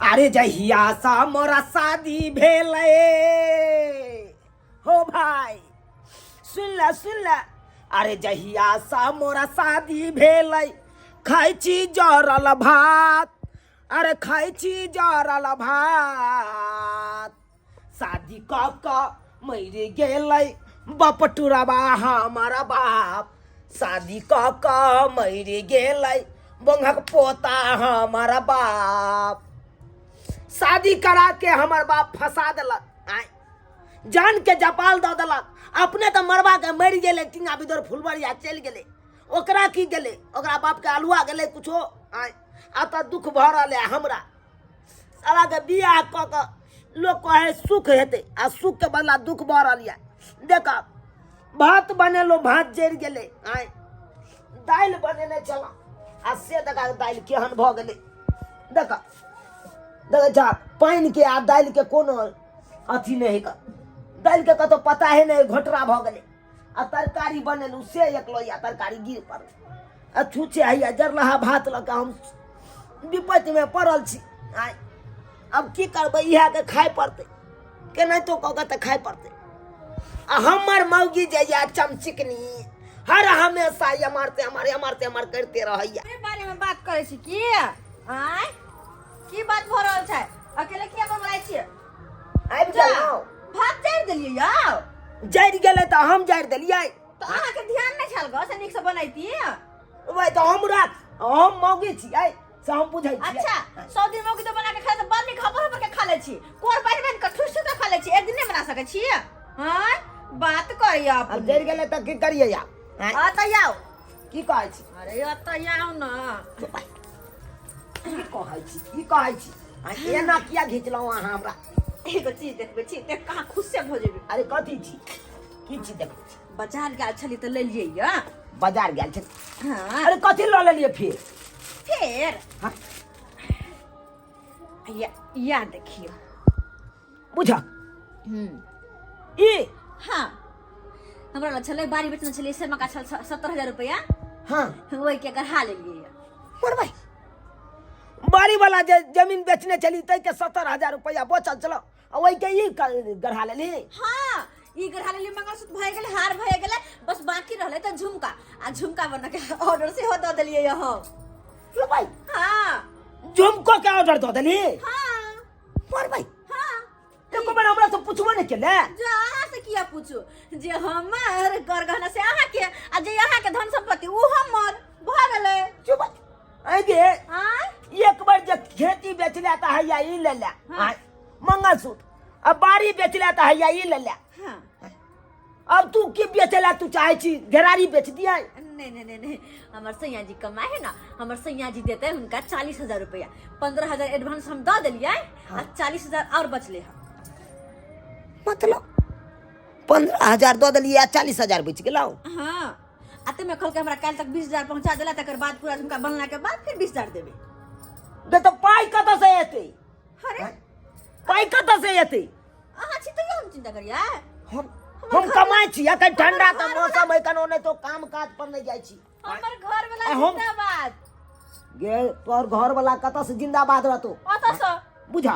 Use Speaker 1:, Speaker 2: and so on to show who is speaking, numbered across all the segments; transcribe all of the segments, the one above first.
Speaker 1: अरे जहिया सा मोरा शादी भेलै हो भाई, सुन ल सुन ल। अरे जहिया सा मोरा शादी भेलै, खाइ छी जरल भात, अरे खाइ छी जरल भात। शादी कऽ कऽ मरि गेलै बपटुरबा हमर बाप, शादी कऽ कऽ मरि गेलै बोंगक पोता हमर बाप। शादी करा के हमर बाप फंसा देलक, आय जान के जपाल दऽ देलक। अपने तऽ मरबा के मरि गेलै, टिंगा बिदोर फुलबरिया चलि गेलै। ओकरा की गेलै? ओकरा बाप के अलुआ गेलै कुछो। आय आ तऽ दुख भऽ रहल है हमरा। साला के बियाह कऽ कऽ लोक कहै सुख हेतै, आ सुख के बदला दुख भऽ रहल यऽ। देख, भात बनेलहुँ, भात जरि गेलै। आय दालि बनेने छलहुँ, आ से देखा दालि केहन भऽ गेलै। देख, देखै छह पानिके आ दालिके कोनो अथी नहि हइ। दालिके कतहु पता है नहि, घोटरा भऽ गेलै। आ तरकारी बनेलहुँ से एक लोहिया तरकारी गिर पड़ल, आ छुछे हैया जरलहा भात लऽ कऽ हम विपत्तिमे पड़ल छी। आँय, आब की करबै? इएहके खाय पड़तै, केनाहितो कऽ कऽ तऽ खाय पड़तै। आ हमर मौगी जे यऽ चमचिकनी, हर हमेशा एम्हर से एम्हर, एम्हर से एम्हर करिते रहैया।
Speaker 2: के बारे में बात करै छी की? आँय, की बात भऽ रहल छै? अकेले किया बड़बड़ाइ छियै?
Speaker 1: आबि गेलहुँ।
Speaker 2: भात जरि देलियै यौ।
Speaker 1: जरि गेलै तऽ हम जरि देलियै?
Speaker 2: तऽ अहाँके ध्यान नहि छल गो से नीक से बनैती?
Speaker 1: ओए तऽ हमरा, हम मौगी छियै से हम बुझै छियै।
Speaker 2: अच्छा, 100 दिन मौगी तो बना के खाए तऽ बड़ नीक हबर हबर के खा लै छी, कोर बान्हि बान्हि के ठुस ठुस के खा लै छी। एक दिन नहि बना सकै छी? हँ, बात करैया।
Speaker 1: आब जरि गेलै तऽ की करियै आब? आँय?
Speaker 2: आ तऽ आउ।
Speaker 1: की कहै छी?
Speaker 2: अरे एतऽ आउ ने।
Speaker 1: की कहै छी, की कहै छी? आ एना किया घिचलहुँ अहाँ हमरा?
Speaker 2: एगो चीज देखबै छी, देख कहाँ खुशे भऽ जेबै।
Speaker 1: अरे कथी छी, की छी देखबै छी?
Speaker 2: बाजार गेल छली तऽ लेलियै यऽ।
Speaker 1: बाजार गेल छली?
Speaker 2: हाँ।
Speaker 1: अरे कथी लऽ लेलियै फेर?
Speaker 2: फेर?
Speaker 1: हाँ।
Speaker 2: या या देखियौ।
Speaker 1: बुझ ई।
Speaker 2: हाँ, हमरा लग छलै, बाड़ी बेचने छलियै से मका छल 70,000 रुपया। ओहि के गढ़ा लेलियै यऽ।
Speaker 1: मरबै, बाड़ी वाला जे जमीन बेचने छली ताहि के 70,000 रुपया बचल छल, आ ओहि के ई गढ़ा लेली?
Speaker 2: हाँ, ई गढ़ा लेली। मंगलसूत्र भए गेलै, हार भए गेलै, बस बाकी रहलै तऽ झुमका, आ झुमका बना के ऑर्डर सेहो दऽ देलियै यऽ हम।
Speaker 1: मरबै।
Speaker 2: हाँ।
Speaker 1: झुमको के ऑर्डर दऽ देली?
Speaker 2: हाँ।
Speaker 1: मरबै।
Speaker 2: हाँ।
Speaker 1: एको बेर हमरा से पूछबो नहि केले।
Speaker 2: जो अहाँ से किया पूछू? जे हमर कर गहना से अहाँ के, आ जे अहाँ के धन संपत्ति उ हमर भऽ गेलै।
Speaker 1: चुप आइ गे।
Speaker 2: आँय?
Speaker 1: एक बार जे खेती बेच ले तऽ हैया ई ले ले। आँय, मंगलसूत्र आ बाड़ी बेच ले तऽ हैया ई ले ले। अब तू की बेचे ला तू चाहे छी? घेरारी बेच दिया?
Speaker 2: नहीं नहीं नहीं नहीं, हमर सैया जी कमाए है ना, हमर सैया जी देते हुनका 40,000 रुपया। 15,000 एडवांस हम दऽ देलियै आ 40,000 और बचले है।
Speaker 1: मतलब 15,000 दऽ देलियै आ 40,000 बचि गेलौ?
Speaker 2: हाँ, आ तमे कहलकै हमरा काल्हि तक 20,000 पहुंचा देला, तकर बाद पूरा झुमका बनला के बाद फिर 20,000 देबै।
Speaker 1: दे तऽ पाइ कतऽ से एतै?
Speaker 2: अरे
Speaker 1: पाइ कतऽ से एतै?
Speaker 2: अहाँ छी तैयो हम चिंता करियै?
Speaker 1: हम कमाइ छी अखन, ठंडा के मौसम है, कनो नहि तो काम काज पर नहि जाइ छी।
Speaker 2: हमर घर वाला
Speaker 1: आ हम-
Speaker 2: जिंदाबाद।
Speaker 1: गे, तोहर घर वाला कतऽ से जिंदाबाद रहतो?
Speaker 2: ओतऽ से।
Speaker 1: बुझा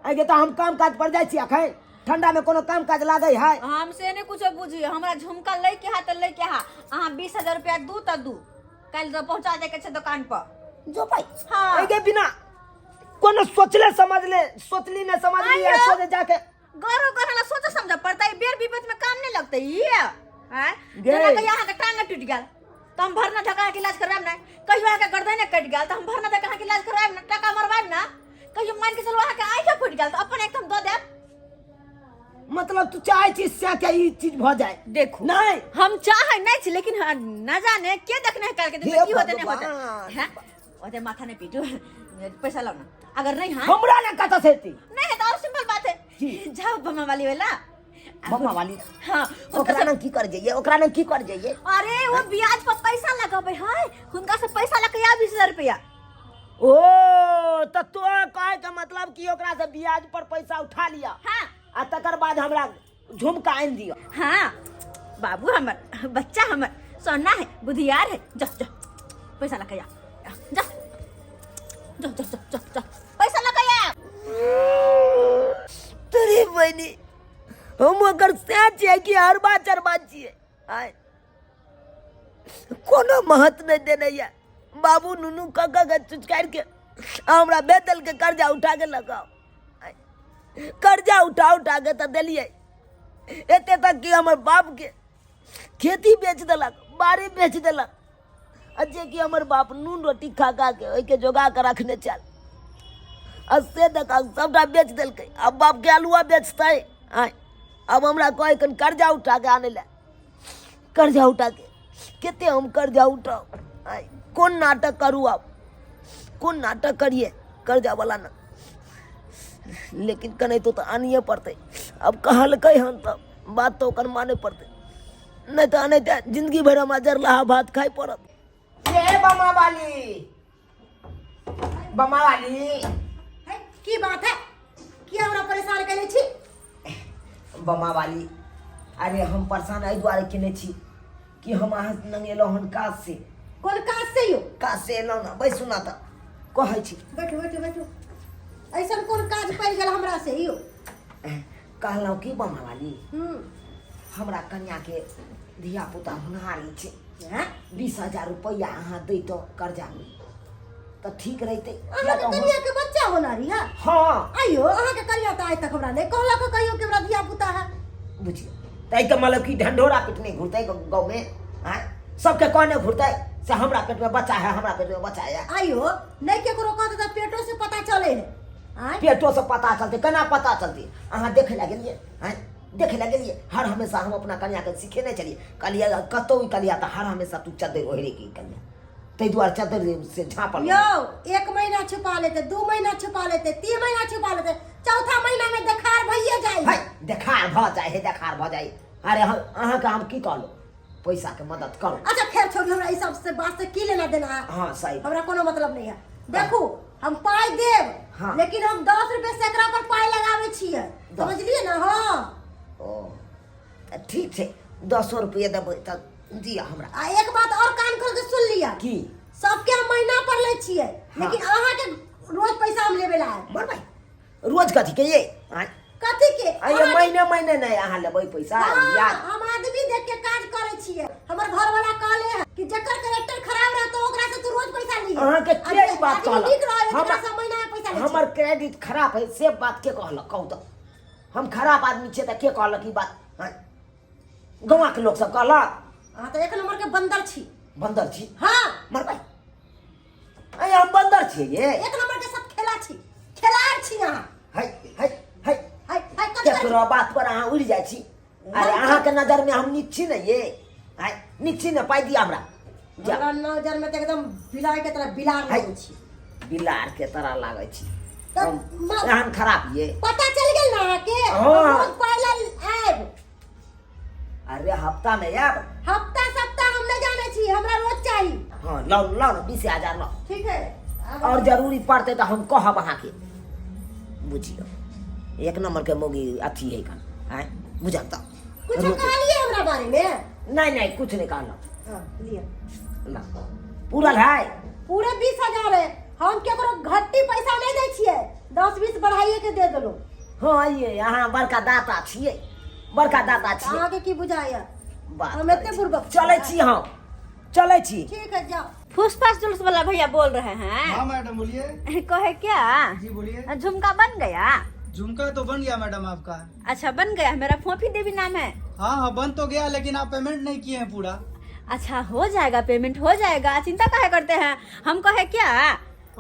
Speaker 1: आइ गे, तऽ हम काम काज पर जाइ छी, अखन ठंडा में कोनो काम काज लागै है?
Speaker 2: हम से नहीं कुछो बुझी, हमरा झुमका लै के हा तऽ लै के हा। अहाँ 20,000 रुपया दू तऽ दू, काल्हि तऽ पहुंचा दे के छै दुकान पर।
Speaker 1: जो भाई।
Speaker 2: हाँ।
Speaker 1: आइ गे, बिना कोनो सोचले समझले, सोचली ने समझली,
Speaker 2: आइयो।
Speaker 1: सोचे जाके
Speaker 2: गौरव करे ला सोचे समझ पड़ता है, बेर विपत में काम नहीं लगता ई हैं।
Speaker 1: गे।
Speaker 2: जेना कहियो अहाँके टांग टूटि गेल तऽ हम भरना धक्का के इलाज करवाएब ना? कहियो अहाँके गर्दन कटि गेल तऽ हम भरना धक्का के इलाज करवाएब ना, टाका मरवाएब ना? कहियो मान के चलू अहाँके आँखि फूटि गेल तऽ अपन एक हम दऽ देब?
Speaker 1: मतलब तू चाहे छी से के ई चीज भऽ जाए?
Speaker 2: देखू।
Speaker 1: नहीं।
Speaker 2: हम चाहे नहीं छी, लेकिन हाँ, न जाने के देखने है काल के दिन में
Speaker 1: हे
Speaker 2: की होते नहीं होते।
Speaker 1: भगवान।
Speaker 2: हैं, ओते माथा नहीं पीटू, पैसा लाओ ना। अगर नहीं, हाँ,
Speaker 1: हमरा ना कतऽ से एतै?
Speaker 2: नहीं है तो और सिंपल बात है।
Speaker 1: की?
Speaker 2: जाओ बम्मा वाली वाला।
Speaker 1: बम्मा वाली?
Speaker 2: हाँ, हुनका
Speaker 1: ओकरा ना की कर जाइए, ओकरा ना की कर जाइए?
Speaker 2: अरे वो ब्याज पर पैसा लगाबे है, हुनका से पैसा लगे आ 20,000 रुपया।
Speaker 1: ओ तऽ तोरा कहे के मतलब कि ओकरा से ब्याज पर पैसा उठा लिया?
Speaker 2: हाँ।
Speaker 1: आ तकर बाद हमरा झुमका आनि दिअ?
Speaker 2: हाँ बाबू, हमर बच्चा हमर सोना है, बुधियार है। जा जा, पैसा लगे आ, जा जा जा जा जा जा, पैसा लगे आ।
Speaker 1: बहिनी हम ओकर सैं छियै कि हरबा चरबा छियै आय कोनो महत्व नहि देने यऽ बाबू नुनू कऽ कऽ के चुचकारि के हमरा बेदल के कर्जा उठा के लगाओ कर्जा उठा उठा के तऽ देलियै एते तक कि हमर बाप के खेती बेच देलक बाड़ी बेच देलक आ जे कि हमर बाप नून रोटी खा खा के ओहिके जोगा के रखने छल आ से देखा सबटा बेच देलकै आब बापके आलुआ बेचतै आँय आब हमरा कहै कन कर्जा उठा के आनै लए कर्जा उठा के कते हम कर्जा उठाउ आँय कोन नाटक करू आब कोन नाटक करिए कर्जा वाला ना लेकिन कनाहितो तऽ आनिए पड़तै आब कहलकै हन तऽ बात तऽ ओकर माने पड़तै नहि तऽ एनाहिते जिंदगी भरि हमरा जरलाहा भात खाइ पड़त ये बमा वाली बमा वाली
Speaker 2: है, की बात है किया हमरा परेशान कैले छी
Speaker 1: बमा वाली अरे हम परेशान एहि दुआरे केने छी कि हम अहाँ लग एलहुँ हन काज से
Speaker 2: कोन काज से यौ
Speaker 1: काज से एलहुँ ने बैसू ना तऽ कहै छी
Speaker 2: बैठू बैठू बैठू ऐसन कोन काज पड़ि गेल हमरा से यौ
Speaker 1: कहलहुँ की बमा वाली
Speaker 2: हम्म
Speaker 1: हमरा कन्याके धियापुता होनहारी छै
Speaker 2: हैं?
Speaker 1: 20,000 रुपैआ अहाँ दैतहुँ कर्जामे तऽ ठीक रहितै किया
Speaker 2: अहाँके
Speaker 1: तऽ हम-
Speaker 2: कनिया के बच्चा होना रही है
Speaker 1: हँ
Speaker 2: आइयो अहाँके कनिया तऽ आइ तक हमरा नहि कहलक कहियो कि हमरा धिया पुता है
Speaker 1: बुझियौ ताहिके मतलब कि ढंढोरा पिटने घुरतै गाँवमे आँय सबके कहने घुरतै से हमरा पेटमे बच्चा है हमरा पेटमे बच्चा है
Speaker 2: आइयो नहि केकरो कहते तऽ पेटो से पता चले है आँय
Speaker 1: पेटोसँ पता चलतै केना पता चलतै अहाँ देखै लए गेलियै आँय देखै लए गेलियै हर हमेशा हम अपना कनियाके सिखेने छलियै कहलियै कतहु ई कलिया तऽ हर हमेशा तू चद्दरि ओढ़े के ई कनिया ताहि दुआरे चद्दरि से झाँपल
Speaker 2: यौ एक महीना छुपा लेते दू महीना छुपा लेते तीन महीना छुपा लेते चौथा महीना में देखार भइए जाइ
Speaker 1: है देखार भऽ जाइ है देखार भऽ जाइ अरे हम अहाँके हम की कहलहुँ पैसाके मदद करू
Speaker 2: अच्छा खैर छोड़ू हमरा ई सब से बात से की लेना देना है
Speaker 1: हाँ सही
Speaker 2: हमरा कोनो मतलब नहीं है देखू हम पाई देब
Speaker 1: हाँ।
Speaker 2: लेकिन हम 10 रुपए सैकड़ा पर पाई लगावे छियै समझलिए ना हाँ
Speaker 1: ओ तऽ ठीक छै दसो रुपैआ देबै तऽ दिअ हमरा
Speaker 2: आ एक बात और कान खोल के सुन लिया
Speaker 1: की
Speaker 2: सबके हम महीना पर लै छियै लेकिन अहाँ के रोज पैसा हम लेबे ला आएब।
Speaker 1: मर भाई रोज कथी के ये आँय?
Speaker 2: कथी के
Speaker 1: आँय, ये
Speaker 2: अहाँके-
Speaker 1: महीने महीने नहि अहाँ लेबै पैसा
Speaker 2: हाँ,
Speaker 1: याद
Speaker 2: हम आदमी देख के काज करे छियै हमर घर वाला कहले है कि जकर कैरेक्टर खराब रहतो ओकरा से तू रोज पैसा ली
Speaker 1: अहाँके के ई बात कहलक?
Speaker 2: नीक रहे ओकरा
Speaker 1: हमर-
Speaker 2: से महीना में पैसा लै
Speaker 1: हमर क्रेडिट खराब है से बात के कहलक कहू तऽ हम खराब आदमी छियै तऽ के कहलक ई बात आँय? गाँवके लोक सब कहलक
Speaker 2: अहाँ तऽ एक नंबर के बंदर छी
Speaker 1: बन्दर छी
Speaker 2: हाँ
Speaker 1: मरबै अरे हम बन्दर छियै ये
Speaker 2: एक नंबर के सब खेला छी खेलाड़ छी अहाँ
Speaker 1: है है है
Speaker 2: हाय हाय कथी करै छी?
Speaker 1: केकरो बात पर अहाँ उड़ि जाइ छी अरे अहाँके नजरमे हम नीक छी ने ये आँय नीक छी ने पाइ दिअ हमरा जा
Speaker 2: हमरा नजर में तऽ एकदम बिलाय के तरह बिलार
Speaker 1: हाय।
Speaker 2: लगै छी
Speaker 1: बिलार के तरह लागै छी
Speaker 2: तऽ
Speaker 1: हम एहन खराब ये
Speaker 2: पता चल गेल ना अहाँके
Speaker 1: हाँ।
Speaker 2: हम रोज पाइ लए आयब
Speaker 1: अरे हफ्ता में आयब
Speaker 2: हफ्ता सप्ताह हम नहीं जाने छी हमरा रोज चाही
Speaker 1: हाँ लाउ लाउ ने 20,000 लाउ
Speaker 2: ठीक है आब-
Speaker 1: और जरूरी पड़तै तऽ हम कहब अहाँके बुझियौ एक नंबर के मौगी अथी है कन आँय बुझल तऽ
Speaker 2: कुछ कहलिए हमरा बारे में
Speaker 1: नहीं नहीं कुछ नहीं कहलहुँ
Speaker 2: हाँ, लिअ
Speaker 1: ना पूरल है
Speaker 2: पूरे 20,000 है हम केकरो घट्टी पैसा नहीं दै छियै दस बीस बढ़ाइए के दे देलहुँ
Speaker 1: हाँ ये अहाँ बड़का दाता छियै बड़का दाता छियै
Speaker 2: अहाँके की बुझाइए
Speaker 1: बात
Speaker 2: हम
Speaker 1: करै
Speaker 2: एते
Speaker 1: छी।
Speaker 2: बुड़बक छियै।
Speaker 1: चलै छी हम चलै छी
Speaker 2: ठीक है जाओ
Speaker 3: फुसफास जुलूस वाला भैया बोल रहे हैं
Speaker 4: हाँ मैडम बोलिए
Speaker 3: कहे क्या
Speaker 4: जी बोलिए
Speaker 3: झुमका बन गया
Speaker 4: झुमका तो बन गया मैडम आपका
Speaker 3: अच्छा बन गया मेरा फोफी देवी नाम है
Speaker 4: हाँ हाँ बन तो गया लेकिन आप पेमेंट नहीं किए हैं पूरा
Speaker 3: अच्छा हो जाएगा पेमेंट हो जाएगा चिंता काहे करते हैं हम कहे क्या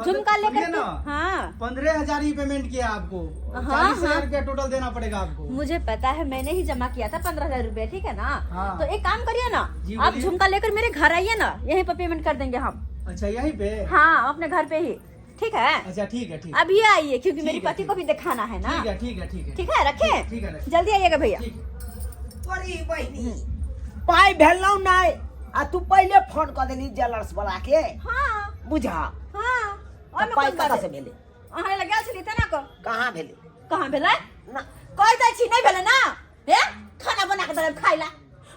Speaker 3: झुमका लेकर
Speaker 4: सुनिए ना।
Speaker 3: के- हाँ
Speaker 4: 15,000 ही पेमेंट किया आपको
Speaker 3: हाँ,
Speaker 4: 40,000
Speaker 3: हाँ।
Speaker 4: रुपया टोटल देना पड़ेगा आपको
Speaker 3: मुझे पता है मैंने ही जमा किया था 15,000 रुपया ठीक है ना
Speaker 4: हाँ।
Speaker 3: तो एक काम करिए ना
Speaker 4: जी,
Speaker 3: आप
Speaker 4: बोलिए।
Speaker 3: झुमका लेकर मेरे घर आइए ना यहीं पर पेमेंट कर देंगे हम
Speaker 4: अच्छा यहीं पे
Speaker 3: हाँ अपने घर पे ही ठीक है
Speaker 4: अच्छा ठीक है ठीक है
Speaker 3: अभी आइए क्योंकि मेरी
Speaker 4: ठीक है,
Speaker 3: पति
Speaker 4: ठीक
Speaker 3: को भी दिखाना है ना
Speaker 4: ठीक है ठीक है ठीक है
Speaker 3: ठीक है रखे
Speaker 4: ठीक है, रखें।
Speaker 3: जल्दी आइएगा भैया
Speaker 4: ठीक है
Speaker 1: तोरी बहिनी पाइ भेलौ नहि आ तू पहिले फोन कऽ देली ज्वेलर्स वाला के
Speaker 3: हाँ
Speaker 1: बुझा
Speaker 3: हाँ
Speaker 1: तऽ
Speaker 3: ओहिमे
Speaker 1: पाइ
Speaker 3: कोन बात
Speaker 1: कतऽ से
Speaker 3: है?
Speaker 1: भेलै
Speaker 3: अहाँ लग गेल छली तेना कऽ
Speaker 1: कहाँ भेलै
Speaker 3: कहाँ भेलै
Speaker 1: ना
Speaker 3: कहि दै छी नहि भेलै ना हे खाना बना कऽ देब खाइ ला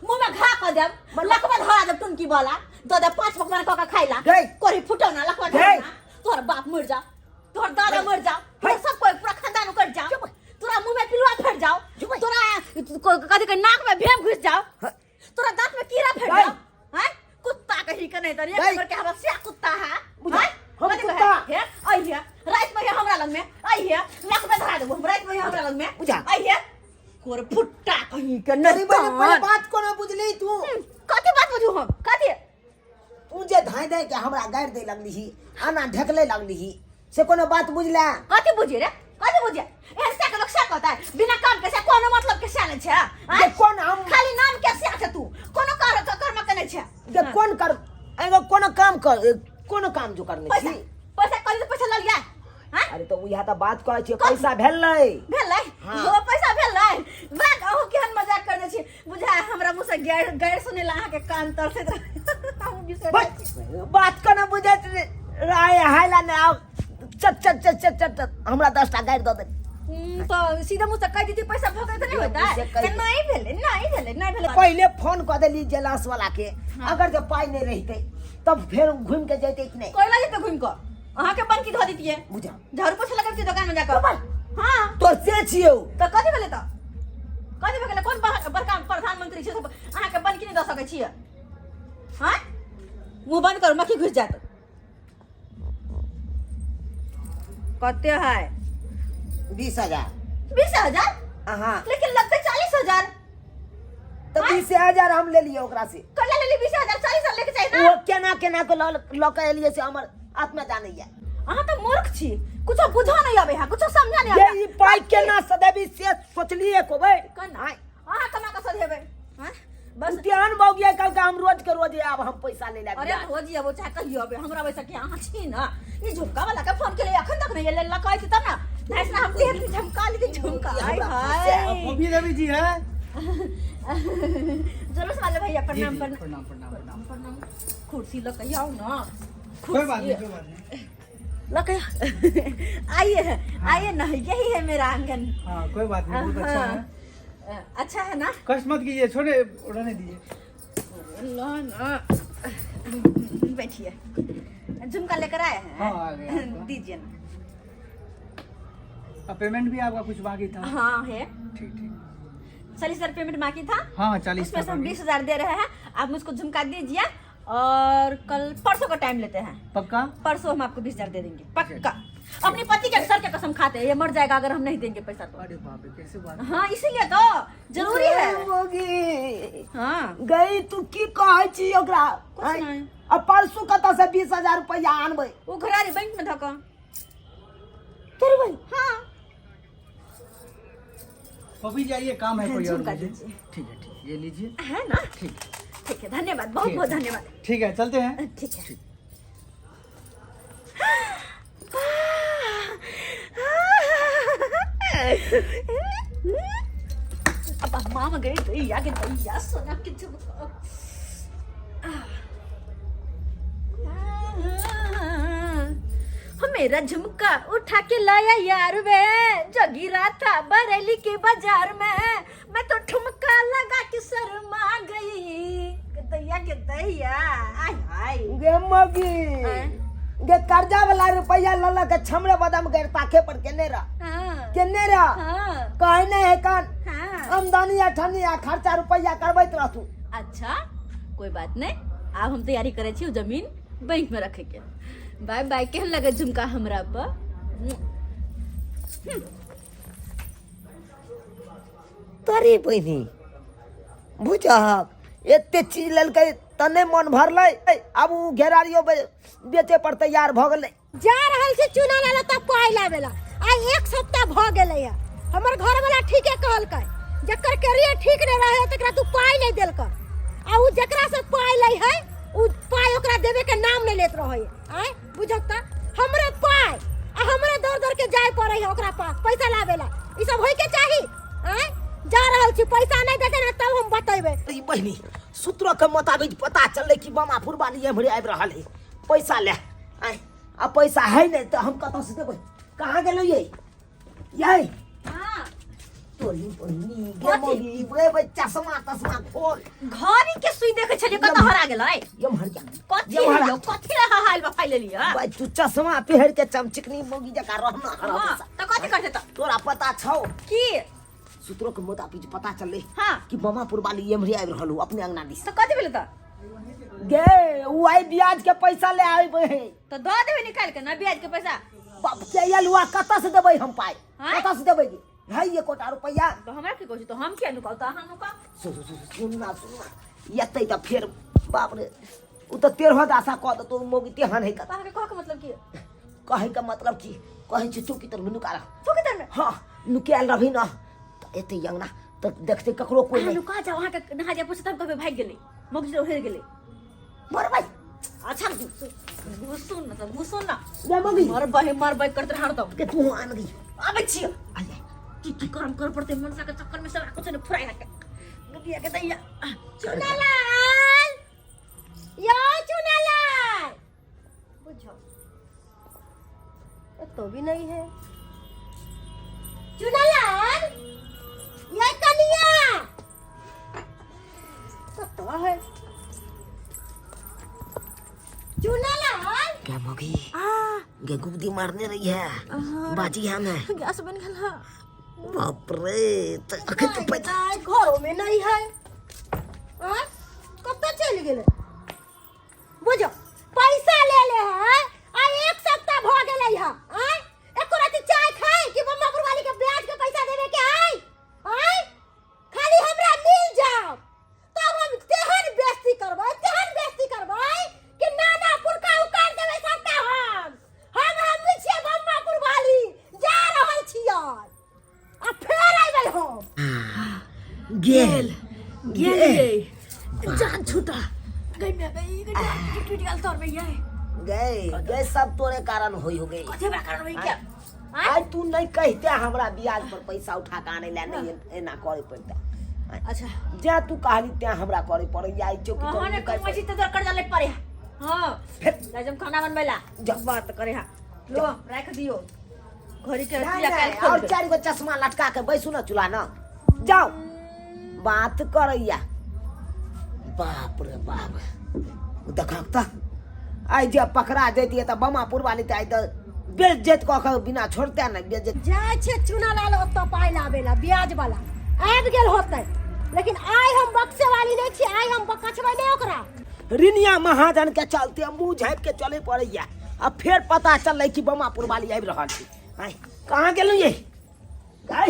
Speaker 3: मुँहमे घा कऽ देब लकवा धरा देब टुनकी वाला दऽ देब पाँच पकवान कऽ कऽ खाइ ला
Speaker 1: गै।
Speaker 3: कोरी फुटौना लकवा
Speaker 1: गै।
Speaker 3: धरा तोहर बाप मरि जा तोहर दादा मरि जा तोहर सब कोई पूरा खानदान उकट जा तोरा मुँहमे पिलुआ फटि जाओ
Speaker 2: कथी के नाक में भेम घुस जाओ।
Speaker 1: हाँ।
Speaker 2: तोरा दांत में कीड़ा फट
Speaker 1: गई।
Speaker 2: जाओ। हैं, कुत्ता कहीं के नहीं तर एक
Speaker 1: गई।
Speaker 2: नंबर के हमरा से कुत्ता है।
Speaker 1: बुझा,
Speaker 2: हैं?
Speaker 1: हम
Speaker 2: कथी कहै?
Speaker 1: कुत्ता।
Speaker 2: हे अइहे रात में हमरा लग में, अइहे लख में धरा देबो हम, रात में हमरा लग में।
Speaker 1: बुझा।
Speaker 2: अइहे कोर फुट्टा कहीं के
Speaker 1: अरे
Speaker 2: नहीं
Speaker 1: बहिनी, पहिले
Speaker 2: तर।
Speaker 1: बात कोना बुझली तू?
Speaker 2: कथी बात बुझू हम? कथी?
Speaker 1: तू जे धाय धाय के हमरा गारि दे लगली, आना ढकले लगली, से कोनो बात बुझला?
Speaker 2: कथी बुझी रे, कथी बुझे? एहन से के लोग से कहता है बिना काम के से कोनो मतलब के से नहीं छै। आँय?
Speaker 1: जे कोन हम
Speaker 2: खाली नाम के से छै, तू कोनो कर कर्म के नहीं छै।
Speaker 1: जे कोन कर एगो कोनो काम कर, कोनो काम जो करने
Speaker 2: पैसा
Speaker 1: छी।
Speaker 2: पैसा कहली तऽ पैसा लऽ लिया। हाँ?
Speaker 1: अरे तो उएह तऽ बात कहै छियै, पैसा भेलै।
Speaker 2: भेलै?
Speaker 1: हाँ।
Speaker 2: हो पैसा भेलै। बात अहूँ केहन मजाक करने छी, बुझा हमरा मुँह से गैर गैर सुनै ला अहाँके कान तरसैत रहै। हम बिसरि जाइ छी।
Speaker 1: बात कोना बुझैत राय हाइला ने आब चट चट चट चट चट चट हमरा 10टा गारि दऽ दे।
Speaker 2: तऽ सीधा मुँह से कहि देती पैसा भऽ गेल तऽ नहि होतै?
Speaker 1: मुँह से कहि
Speaker 2: तऽ नहि भेलै, नहि भेलै, नहि भेलै।
Speaker 1: पहिले फोन कऽ देली जेलास वाला के, अगर जे पाइ नहि रहितै तब फेर घुमि के जैतै कि नहि?
Speaker 2: कोयला जेतै घुमि कऽ, अहाँके बनकी धऽ दैतियै।
Speaker 1: बुझा।
Speaker 2: झाड़ू पोछा लगबितियै दोकान में जाकऽ। हाँ।
Speaker 1: तोर से छियौ।
Speaker 2: तऽ कथी भेलै? तऽ कथी भऽ गेलै? कोन बड़का प्रधानमंत्री छै, अहाँके बनकी नहि दऽ सकै छियै? हाँ, मुँह बंद करू, मक्खी घुसि जायत। कते है?
Speaker 1: 20,000।
Speaker 2: 20,000?
Speaker 1: हाँ।
Speaker 2: लेकिन लगतै 40,000।
Speaker 1: तऽ 20,000 हम लेलियै ओकरा से।
Speaker 2: कहिया लेली 20,000? 40,000 लेके चाही ना।
Speaker 1: ओ केना केना के लऽ के एलियै से हमर आत्मा जानैया।
Speaker 2: अहाँ तऽ मूर्ख छी, कुछो बुझो नहीं आबै है, कुछो समझा नहीं
Speaker 1: ये
Speaker 2: आबै।
Speaker 1: ई पाइ केना सदेबी से सोचलियै एको बेर?
Speaker 2: केना अहाँ कमा कऽ सधेबै? हाँ? बस
Speaker 1: तेहन भऽ गेल कल हम रोज के रोज आब हम पैसा ले लायब।
Speaker 2: अरे रोज आबो चाहे कहियो आबे, हमरा वैसा के अहाँ छी ना। ई झुमका वाला के फोन केले अखन तक नहीं एलै, लकाइ तब ना नाइस ना हम तेहन झुमका लेती झुमका। हाय हाय।
Speaker 4: गोपी देवी जी है।
Speaker 2: जुलूस वाले भैया प्रणाम।
Speaker 4: जी,
Speaker 2: प्रणाम
Speaker 4: प्रणाम प्रणाम प्रणाम।
Speaker 2: प्रणाम। कुर्सी लऽ आओ ना।
Speaker 4: कोई बात नहीं, कोई बात नहीं।
Speaker 2: लऽ आइए, आइए ना, यही है मेरा आंगन।
Speaker 4: हाँ कोई बात नहीं, बहुत अच्छा है।
Speaker 2: अच्छा है ना?
Speaker 4: कष्ट मत कीजिए, छोड़े उड़ाने दीजिए।
Speaker 2: लो ना, बैठिए। झुमका लेकर आए हैं?
Speaker 4: हाँ, आ गया आपका।
Speaker 2: दीजिए ना।
Speaker 4: अब पेमेंट भी आपका कुछ बाकी था।
Speaker 2: हाँ है।
Speaker 4: ठीक ठीक।
Speaker 2: 40,000 पेमेंट बाकी था।
Speaker 4: हाँ 40
Speaker 2: उसमें से हम
Speaker 4: बाकी।
Speaker 2: 20,000 दे रहे हैं, आप मुझको झुमका दीजिए और कल परसों का टाइम लेते हैं।
Speaker 4: पक्का?
Speaker 2: परसों हम आपको 20,000 दे देंगे पक्का। अपने पति के सर के कसम खाते हैं, ये मर जाएगा अगर हम नहीं देंगे पैसा तो।
Speaker 4: अरे बाप रे, कैसे बात?
Speaker 2: हाँ इसीलिए तो जरूरी है।
Speaker 1: मोगी।
Speaker 2: हाँ।
Speaker 1: गई तू की कहै छी ओकरा?
Speaker 2: कुछ नहीं।
Speaker 1: आ परसों कतऽ से 20,000 रुपया आनबै?
Speaker 2: वो घरारी बैंक में धका।
Speaker 1: तोरे भाई?
Speaker 2: हाँ।
Speaker 4: पपी जाइए, काम है कोई और
Speaker 2: झुमका
Speaker 4: मुझे।
Speaker 2: दीजिए।
Speaker 4: ठीक है ठीक, ये लीजिए।
Speaker 2: है ना?
Speaker 4: ठीक।
Speaker 2: ठीक है, धन्यवाद, बहुत
Speaker 4: ठीक
Speaker 2: बहुत
Speaker 4: है।
Speaker 2: धन्यवाद।
Speaker 4: ठीक है, चलते हैं।
Speaker 2: ठीक है। अब मामा गई दैया के दैया सोना के झुमका। मेरा झुमका उठा के लाया यार वे, जो गिरा था बरेली के बाजार में, मैं तो ठुमका लगा के शर्मा गई। दैया के दैया, आय हाय।
Speaker 1: गे मगी।
Speaker 2: आँय?
Speaker 1: गे कर्जा वाला रुपया लऽ लऽ के छमरे बदाम गैर ताके पर केने रह।
Speaker 2: हाँ।
Speaker 1: केने रह।
Speaker 2: हाँ।
Speaker 1: कहै नहि है कान।
Speaker 2: हाँ।
Speaker 1: आमदनी अठन्नी आ खर्चा रुपया करबैत रहतू।
Speaker 2: अच्छा कोई बात नहीं, आब हम तैयारी करै छी जमीन बैंक में रखे के। बाय बाय। केहन लगे झुमका हमरा पर?
Speaker 1: तोरे बहिनी बुझहक एते चीज लेलकै तऽ नहि मन भरलै, आब ओ घेरारियो बेचे पर तैयार भऽ गेलै।
Speaker 5: जा रहल छी चूना लाला तब पाइ लाबे ला, आइ एक सप्ताह भऽ गेलै है। हमर घरवाला ठीके कहलकै, जकर करियर ठीक नहीं रहे तकरा तू पाइ नहीं देलकर, आ उ जकरा से पाइ लै है उ पाइ ओकरा देवे के नाम नहीं लेत रहे। आय बुझक त हमरे पाइ आ हमरे दौड़ दौड़ के जाय पड़े है ओकरा पास पैसा लाबे ला, ई सब होय के चाही। आय जा रहल छी, पैसा नहीं देते ना तब हम बतेबै।
Speaker 1: ई बहिनी सूत्र के मुताबिक पता चललै कि बमा फुरबानी एम्हरे आबि रहल है, पैसा ले आय। आ पैसा है नहीं तो हम कतऽ से देबै? कहाँ गेलै ये? ये?
Speaker 2: हाँ।
Speaker 1: तोरी बहिनी गे
Speaker 2: कथी?
Speaker 1: मौगी, गे बे चश्मा तश्मा खोल।
Speaker 2: घड़ी के सुई देखे छलियै कतऽ हरा गेलै?
Speaker 1: ये मर जा।
Speaker 2: कथी
Speaker 1: ये मर
Speaker 2: यौ, कथी रहा हाल बफाइ लेलियै?
Speaker 1: भाई तू चश्मा पहिर के चमचिकनी मौगी जकाँ रहना हरा
Speaker 2: हाँ,
Speaker 1: हमेशा।
Speaker 2: तऽ कथी करतै तऽ?
Speaker 1: तोरा पता छौ
Speaker 2: की?
Speaker 1: सूत्रों के मुताबिक पता चलले
Speaker 3: हाँ।
Speaker 1: कि बमापुर वाली एम्हरे आबि रहल हो अपने अंगना दिस।
Speaker 3: तो कथी भेलै तऽ?
Speaker 1: गे उ आई ब्याज के पैसा ले आबे है।
Speaker 3: तऽ दऽ देबै निकालि के ना ब्याज के पैसा।
Speaker 1: बाप के अलुआ कतऽ से देबै हम पाइ?
Speaker 3: आँय?
Speaker 1: कतऽ से देबै गे? है एकोटा रुपैआ?
Speaker 3: तऽ हमरा की कहै छी, तऽ हम किया नुकाउ, तऽ अहाँ नुकाउ।
Speaker 1: सुन सुन सुन, सुन ना सुन ना, एतै तऽ फेर बाप रे उ तऽ तेरह दासा कऽ देतौ मौगी तेहन है।
Speaker 3: तऽ अहाँके कहके मतलब की?
Speaker 1: कहै के मतलब की कहै छै, चौकी तर में नुका रह।
Speaker 3: चौकी तर में?
Speaker 1: हाँ, नुकायल रहबही ना तऽ एतै अंगना तऽ देखतै ककरो कोइ
Speaker 3: अहाँ
Speaker 1: नहि।
Speaker 3: नुका जाउ, अहाँके नहा जाय पूछत, हम कहबै भागि गेलै मौगी, हेर गेलै।
Speaker 1: मरबै।
Speaker 3: अच्छा घुसू ना, तऽ घुसू ना।
Speaker 1: गे मौगी।
Speaker 3: मरबै मरबै करते हरदम।
Speaker 1: के तू आन गई?
Speaker 3: आबै छियै।
Speaker 1: आ जा।
Speaker 3: की की काम कर पड़तै मनसा के चक्कर में, सब कुछ ने फुराइ के गदिया के दैया।
Speaker 5: चुनालाल, यो चुनालाल, बुझो ये तो भी नहीं है। चुनालाल, ये कनिया कत्तो है चुनालाल?
Speaker 1: क्या मौगी गे गुब्दी मारने रही है बाजी हमें।
Speaker 3: गैस बन गेल हा।
Speaker 1: बाप रे, तऽ अखन तऽ पैसा
Speaker 5: नहीं, घरों में नहीं है। आँ? कत्तो चलि गेलै? बुझो पैसा ले ले है आ एक सप्ताह भ गेलै है। आँ, एको राति चाय खाई कि बम्मापुर वाली के ब्याज के पैसा देवे के आई? आँ, खाली हमरा मिल जाओ तब हम तेहन बेइज्जती करबै, तेहन बेइज्जती करबै कि नाना पुरका उकाड़ देबै सबटा। हम हम हम छियै बम्मापुर वाली, जा रहल छियै आ फेर अयबै हम।
Speaker 1: गेल।
Speaker 3: गेल ये, जान छूटा गई में गई गई, जान टूट गेल तोर में ये।
Speaker 1: गए गए, सब तोरे कारण होई हो गई।
Speaker 3: कथी हमरा कारण होई क्या?
Speaker 1: आइ तू नहीं कहते हमरा ब्याज पर पैसा उठा के आने ला, नहीं एना करे पड़ता।
Speaker 3: अच्छा।
Speaker 1: जा तू कहली त्या हमरा करे पड़े आई चौकी
Speaker 3: हाँ ने कमाई छी त तोर कर्जा ले पड़े। हाँ।
Speaker 1: फिर
Speaker 3: जा जम खाना बनबै ला।
Speaker 1: जा।
Speaker 3: बात करे। हा लो, राख दियो घड़ी के।
Speaker 1: नहीं,
Speaker 3: रतिया
Speaker 1: नहीं,
Speaker 3: काल्हि
Speaker 1: और
Speaker 3: खोलबै।
Speaker 1: चारि गो चश्मा लटका के बैसू ना चूल्हा ना, जाओ बात करैया। बाप रे बाप, देखक तऽ आइ जे पकड़ा जैतियै तऽ बमापुर वाली तऽ आइ तऽ बेज्जत कऽ के बिना छोड़ते ने बेज्जत।
Speaker 5: जाइ छै चुनालाल ओतऽ पाइ लाबै ला, ब्याज वाला आबि गेल होतै, लेकिन आइ हम बक्से वाली नहि छी, आइ हम बकछबै नहि ओकरा।
Speaker 1: रिनिया महाजन के चलते मुँह झाँपि के चले पड़ैया आ फेर पता चललै कि बमापुर वाली आबि रहल छै। आइ कहाँ गेलहुँ ये गाय?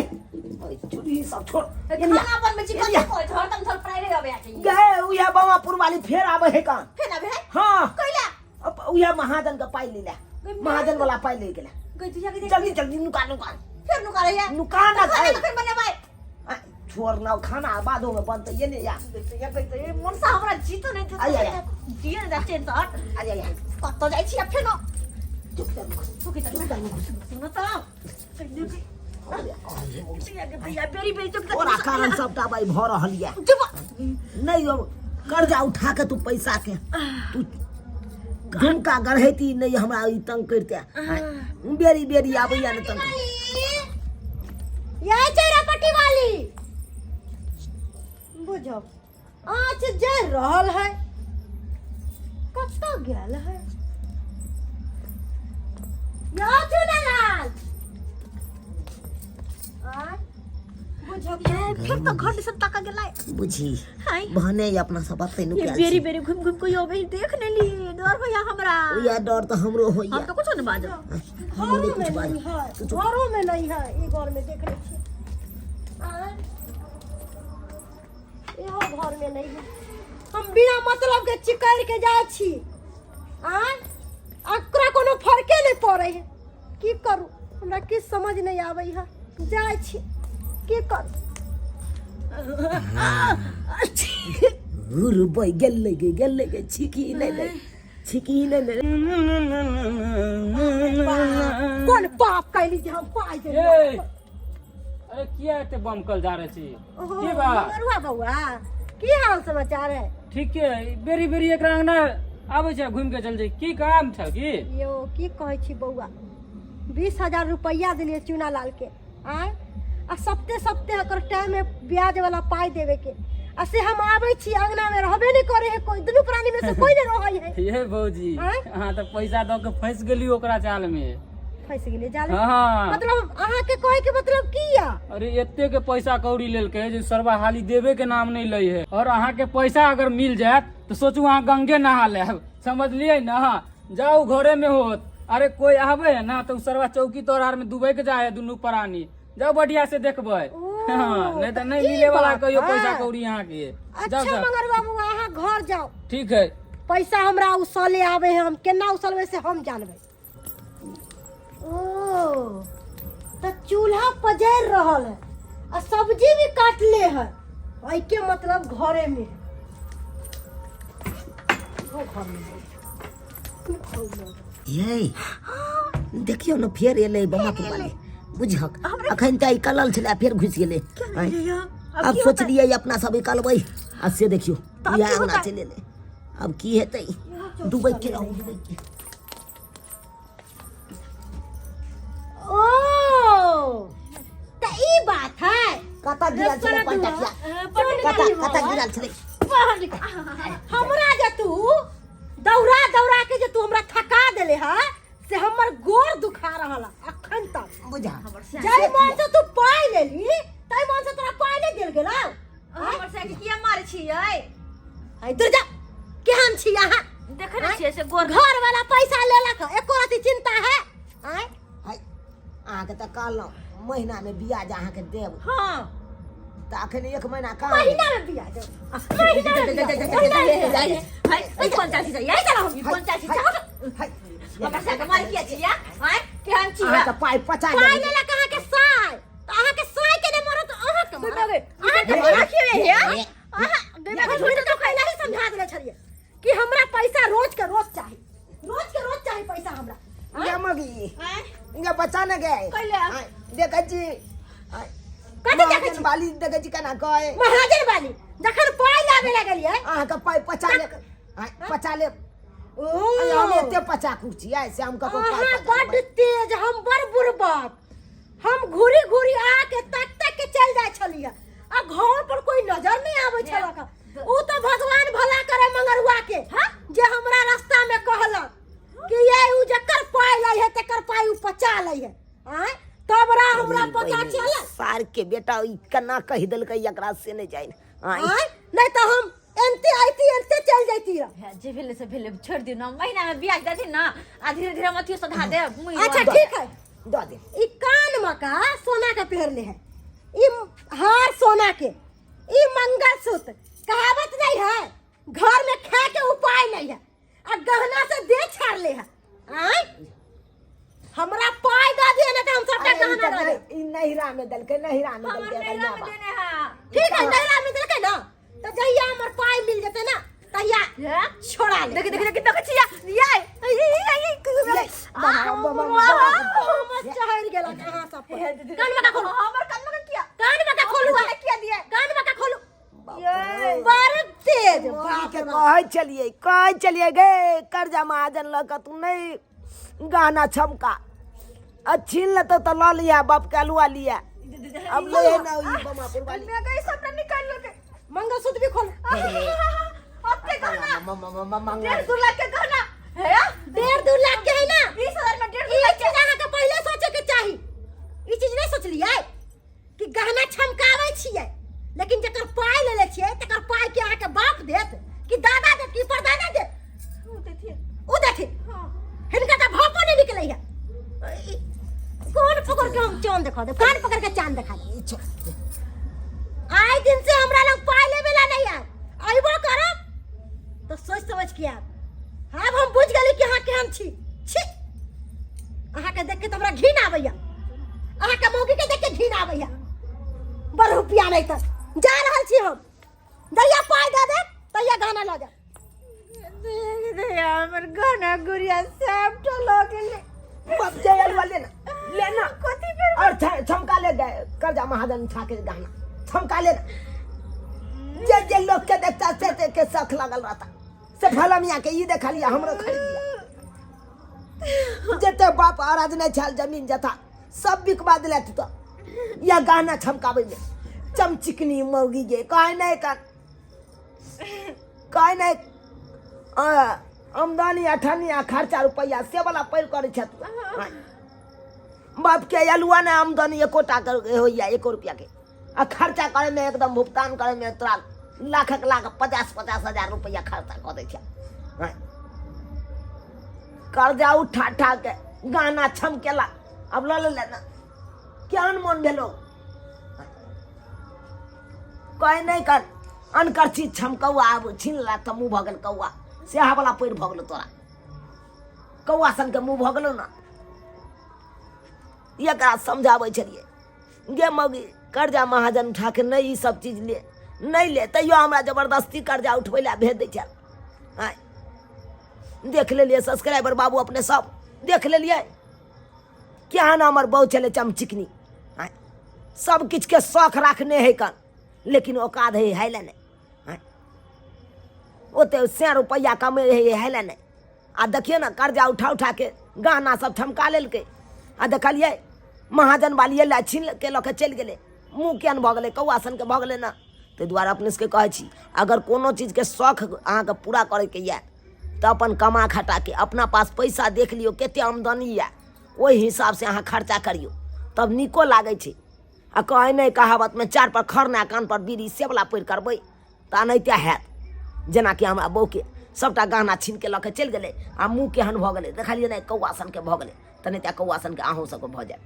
Speaker 1: ओइ चूड़ी सब छोड़।
Speaker 3: खाना बनबै छी, कथी कहै छै हरदम थोड़ प्राइवेट आबै छै।
Speaker 1: गए उहे बमापुर वाली फेर आबै है कहाँ?
Speaker 3: फेर आबै है?
Speaker 1: हाँ।
Speaker 3: कैला?
Speaker 1: अब उहे महाजन के पाइ ले ले, महाजन वाला पाइ ले गेला।
Speaker 3: गई तुझा के।
Speaker 1: जल्दी जल्दी नुका नुका।
Speaker 3: फेर नुका रही है?
Speaker 1: नुका ना।
Speaker 3: खाना
Speaker 1: गए
Speaker 3: कखन बनेबै?
Speaker 1: आ, छोड़ ना, खाना बादो में बनते ये ने या।
Speaker 3: गई गई तो ये मनसा हमरा जीतो नहीं
Speaker 1: आइ, आइ, आइ।
Speaker 3: दिए ने जा चेन तो हट।
Speaker 1: आ जा या।
Speaker 3: कतऽ जाइ छी फेर?
Speaker 1: चुप कर।
Speaker 3: सुखी तऽ सुन तऽ भैया, बेरी बेरी चुप।
Speaker 1: तोरा कारण सबटा भाई भऽ रहल ये।
Speaker 3: चुप।
Speaker 1: नहीं यौ, कर्जा उठा के तू पैसा के तू झुमका गढ़ैती नहीं, हमरा ई तंग करते बेरी बेरी आबैया ने तंग।
Speaker 5: ये चेरापट्टी वाली, बुझो आँच जर रहल है, कतऽ गेल है? यो चुनालाल, आँय, बुझो
Speaker 3: फिर तो घर दिसन ताका गेलै।
Speaker 1: बुझी
Speaker 3: हाय।
Speaker 1: बहने ही अपना सब अते
Speaker 3: ये
Speaker 1: नुकायल
Speaker 3: बेरी
Speaker 1: छी।
Speaker 3: बेरी घूम घूम के यो देख ने ली, डर भैया हमरा।
Speaker 1: उया डर तऽ हमरो होइया।
Speaker 3: हम तो कुछ नहीं बाजब।
Speaker 1: हमरो
Speaker 5: घरों
Speaker 1: नहि
Speaker 5: में
Speaker 1: कुछ बाज।
Speaker 5: नहीं है, घरों में नहीं है। ई घर में देख लै छी। आँय, इहो घर में नहीं है। हम बिना मतलब के चिकड़ के जाइ छी। आँय, ओकरा कोनो फर्के नहि पड़ै है। की करू, हमरा किछु समझ नहि आबै है। जाइ छी, की करू?
Speaker 1: रुबै गेलै गे गेलै गे, छिकी नहि दै, छिकी नहि दै।
Speaker 5: कोन पाप कैली जे हम पाइ
Speaker 6: ए,
Speaker 5: देलियै?
Speaker 6: अरे किया एते बमकल जा रहल छी?
Speaker 5: ओहो,
Speaker 6: की बात?
Speaker 5: मरुआ बौआ, की हाल समाचार है?
Speaker 6: ठीक है। बेरी बेरी एकरा अंगना आबै छै, घुमि के चल जाइ, की काम छ की?
Speaker 5: यौ, की कहै छी बौआ, 20,000 रुपैआ देलियै चूना लाल के। आँय, आ सप्ते सप्ते ओकर टाइम है ब्याज वाला पाइ देवे के, आ से हम आबै छी अंगना में रहबे नहीं करे है कोई, दुनू प्राणी में से कोई नहीं रहै है।
Speaker 6: ये भौजी।
Speaker 5: आँय?
Speaker 6: अहाँ तऽ पैसा दऽ के फँसि गेली ओकरा चाल में।
Speaker 5: फंस गेलियै जाल में।
Speaker 6: हाँ
Speaker 5: मतलब अहाँके कहै के मतलब की या
Speaker 6: अरे एते के पैसा कौड़ी लेलकै जे सरवा हाली देबे के नाम नहीं लै है और अहाँ के पैसा अगर मिल जायत तो सोचू अहाँ गंगे नहा लेब समझलियै ना जाउ घरे में होत अरे कोई आबे है ना तो उ सरवा चौकी तोर आर में डूबे के जाए है दुनू प्राणी जाओ बढ़िया से देखबै
Speaker 5: ओ,
Speaker 6: हाँ, नहीं तो नहीं
Speaker 5: ई
Speaker 6: मिले वाला
Speaker 5: बात
Speaker 6: कहियो
Speaker 5: है।
Speaker 6: पैसा कौड़ी अहाँ के जाओ
Speaker 5: अच्छा
Speaker 6: जाओ
Speaker 5: मगर बाबू अहाँ घर जाओ
Speaker 6: ठीक है
Speaker 5: पैसा हमरा उसले आवे है हम केना उसलबै से हम जानबै ओ त चूल्हा पजर रहल है आ सब्जी भी काटले है एके मतलब घरे में है ओ घर में है।
Speaker 1: ये देखियौ ने फेर एलै बमापुर वाली बुझहक अखन तऽ निकलल छलै फेर घुसि गेलै आँय। आब सोचलियै अपना सब निकलबै आ से देखियौ इएह अङ्गना चलि एलै आब की हेतै डूबै के रहू डूबै के
Speaker 5: ओ त ई बात है
Speaker 1: कतऽ गिरल छलै पंटकिया कतऽ कतऽ गिरल छलै
Speaker 5: हमरा जे तू दौड़ा दौड़ा के जे तू हमरा थका देले है से हमर गोर दुखा रहल है अखन तक
Speaker 1: बुझा
Speaker 5: जाहि मन से तू पाइ लेली ताहि मन से तोरा पाइ नहि देल गेलौ
Speaker 2: हमर साइकिल किया मारै छियै
Speaker 5: है दुर्जा केहन छी अहाँ
Speaker 2: देखै नै छियै से गोर
Speaker 5: घर वाला पैसा लेलक एको रति चिंता है आँय
Speaker 1: है अहाँके तऽ कहलहुँ महीनामे ब्याज अहाँके देब
Speaker 2: हाँ
Speaker 1: तऽ अखन एक महीना कहाँ
Speaker 5: महीना में बियाज महीना में बियाज महीना में बियाज
Speaker 2: हाय ई कोन चाची छै यही चला ई कोन चाची छै
Speaker 1: है
Speaker 2: हमर साइकिल मारै किया छियै आँय केहन छियै
Speaker 1: अहाँके पाइ पचा
Speaker 5: पाइ
Speaker 1: गेल
Speaker 5: लेलक अहाँके साय तऽ अहाँके साय के नहि मरत अहाँके मरत अहाँके
Speaker 2: गोरा खिएबै हे
Speaker 5: अहाँ झूठ तो पहले ही समझा देले छलियै कि हमरा पैसा रोज के रोज चाही रोज के रोज चाही पैसा हमरा
Speaker 1: ये मगी ये बचा न गए
Speaker 2: कैले?
Speaker 1: आय, देखै छी आय,
Speaker 5: कथी देखै
Speaker 1: महाजन
Speaker 5: छी?
Speaker 1: वाली देखै छी केना कहै
Speaker 5: महाजन वाली जखन पाइ लाबे लगलियै
Speaker 1: अहाँके पाइ पचा लेब आय, पचा लेब
Speaker 5: ओ
Speaker 1: आय, हम एते पचा कुर्सी आय से हम ककरो पाइ
Speaker 5: अहाँ
Speaker 1: पचा
Speaker 5: बड्ड
Speaker 1: लेबै।
Speaker 5: तेज हम बड़ बुड़बक हम घूरी घूरी आके तक तक के चल जाय छलियै आ घर पर कोई नजर नहीं आबै छलक उ तो भगवान भला करे मंगरुआ के जे हमरा रास्ता में कहलक कि ये उ जकर पाइ लै है तकर पाइ उ पचा लै है आँय तब रा हमरा पता चलल
Speaker 1: सार के बेटा ई केना कहि देलकै एकरा से नहि जानि आँय
Speaker 5: आँय नहीं तो हम एनते आइती एनते चल जाती रह
Speaker 2: हे, जे भेलै से भेलै छोड़ि दियौ ने महीना में ब्याज देथिन ने आ धीरे धीरे हम अथियो सधा देब मुँह
Speaker 5: अच्छा ठीक है
Speaker 1: दऽ दे
Speaker 5: ई कान में का सोना के पहरले है ई हार सोना के ई मंगलसूत्र कहावत नहीं है घर में खाए के उपाय नहीं है आ गहना से दे छाड़ले है आय हमरा पाय दऽ दिअ नहीं तो हम सबटा
Speaker 1: अरे ई
Speaker 5: गहना
Speaker 1: तऽ
Speaker 5: दऽ देब
Speaker 1: नहि- ई नैहरा में देलकै नैहरा में
Speaker 2: हमर
Speaker 1: देलकै एकर
Speaker 2: नैहरा में
Speaker 1: माय बाप।
Speaker 2: देने है
Speaker 5: ठीक है नैहरा में देलकै ना तो जहिया हमर पाय मिल जेतै ना तहिया
Speaker 2: हे?
Speaker 5: छोड़ा ले
Speaker 2: देखि देखि देखि देखै छियै ये ये ये ये
Speaker 5: चढ़ गेल अहाँ सब पर कान में का खोलू
Speaker 2: हमर कान में किया
Speaker 5: कान में का खोलू
Speaker 2: किया दिया
Speaker 5: कान में का खोलू बड़ तेज
Speaker 1: मम्मी के कहै छलियै कहै छलियै गे कर्जा महाजन लऽ कऽ तू नहि गहना छमका आ छीन लेतौ तऽ लऽ लिअ बाप के अलुआ लिअ अब ले ना ई बमापुर वाली
Speaker 2: मैं गई सबटा निकाल लेके
Speaker 5: मंगलसूत्र भी खोल
Speaker 2: अब के गहना
Speaker 1: मंगल
Speaker 2: डेढ़ दू लाख के गहना है
Speaker 5: डेढ़ दू लाख के है ना
Speaker 2: 20,000 में डेढ़ दू
Speaker 5: ई
Speaker 2: लाख
Speaker 5: चीज अहाँके पहिले सोचे के चाही ई चीज नहीं सोचलियै कि गहना छमकाबै छियै लेकिन जकर पाइ लेले छियै तकर पाइ के अहाँके बाप देत कि दादा देत कि परदादा देत
Speaker 2: उ देथिन
Speaker 5: उ देथिन हिनका तऽ भापो नहीं निकलै है ई कोन पकड़ के हम चांद देखा दे कान पकड़ के चांद देखा दे आइ दिन से हमरा लग पाइ लेबे ला नहीं आयल अइबो करब तो सोच समझ के आयब आब हम बुझ गेली कि अहाँ केहन छी छी अहाँके देख के तऽ हमरा घिन आबैया अहाँके मौगी के देख के घिन आबैया बड़ रुपया नहीं तऽ जा रहल छी हम जहिया पाइ दऽ देब तहिया गहना लऽ जायब
Speaker 2: हमर गहना गुड़िया सबटा लऽ गेलै
Speaker 1: बाप जय अलवा लेना लेना
Speaker 2: कथी फेर
Speaker 1: और छमका ले गए कर्जा महाजन उठा के गहना छमका लेना जे जे लोग के देखता से से के शौक लगल रहता से फलमिया के ई देखा लिया हमरो खरीद लिया जते बाप अराज नहीं छल जमीन जथा सब बिकवा दिला तू तो या गहना छमकाबै में चमचिकनी मौगी गे कहे नहीं कर कहे नहीं आमदनी अठन्नी आ खर्चा रुपैआ से वाला पैर करै छथि। बापके अलुआ ने आमदनी एकोटा के होइया एको रुपया के आ खर्चा करैमे एकदम भुगतान करैमे तोरा लाखक लाख 50-50 हजार रुपैआ खर्चा कऽ दै छै। आँय। कर्जा उठा उठा के गाना छमकेला अब लऽ लेले ने केहन मोन भेलो कहे नहि कर अनकर चीज छमकौआ आब छीन ला तऽ मुँह भऽ गेल कौआ सएह वाला पैर भऽ गेलो तोरा कौआ सनके मुँह भऽ गेलो ने। एकरा समझाबै छलियै गे मौगी कर्जा महाजन उठा के नहि ई सब चीज ले नहि ले, तैयो हमरा जबरदस्ती कर्जा उठबै लए भेज दै छल। आँय देख लेलियै सब्सक्राइबर बाबू अपने सब देख लेलियै केहन हमर बहू छलै चमचिकनी। आँय सब किछुके शौख राखने है कन, लेकिन औकात है है ले नहि। आँय ओते 100 रुपैआ कमे है है ले नहि। आ देखियौ ने कर्जा उठा उठा के गहना सब ठमका लेलकै आ देखलियै महाजन वाली एलै छीन के लऽ के चलि गेलै। मुँह केहन भऽ गेलै कौआ सनके भऽ गेलै ने। ताहि दुआरे अपने सबके कहै छी अगर कोनो चीजके शौख अहाँके पूरा करैके यऽ तऽ अपन कमा खटाके अपना पास पैसा देख लियौ कते आमदनी यऽ ओहि हिसाबसँ अहाँ खर्चा करियौ तब नीको लागै छै। आ कहै नहि कहावतमे चार पर खरना कान पर बीड़ी से वला पैर करबै तऽ एनाहिते हैत। जेनाकि हमरा बहूके सबटा गहना छीनके लऽ के चलि गेलै आ मुँह केहन भऽ गेलै देखलियै नहि कौआ सनके भऽ गेलै, तेनाहिते कौआ सनके अहूँ सबके भऽ जायत।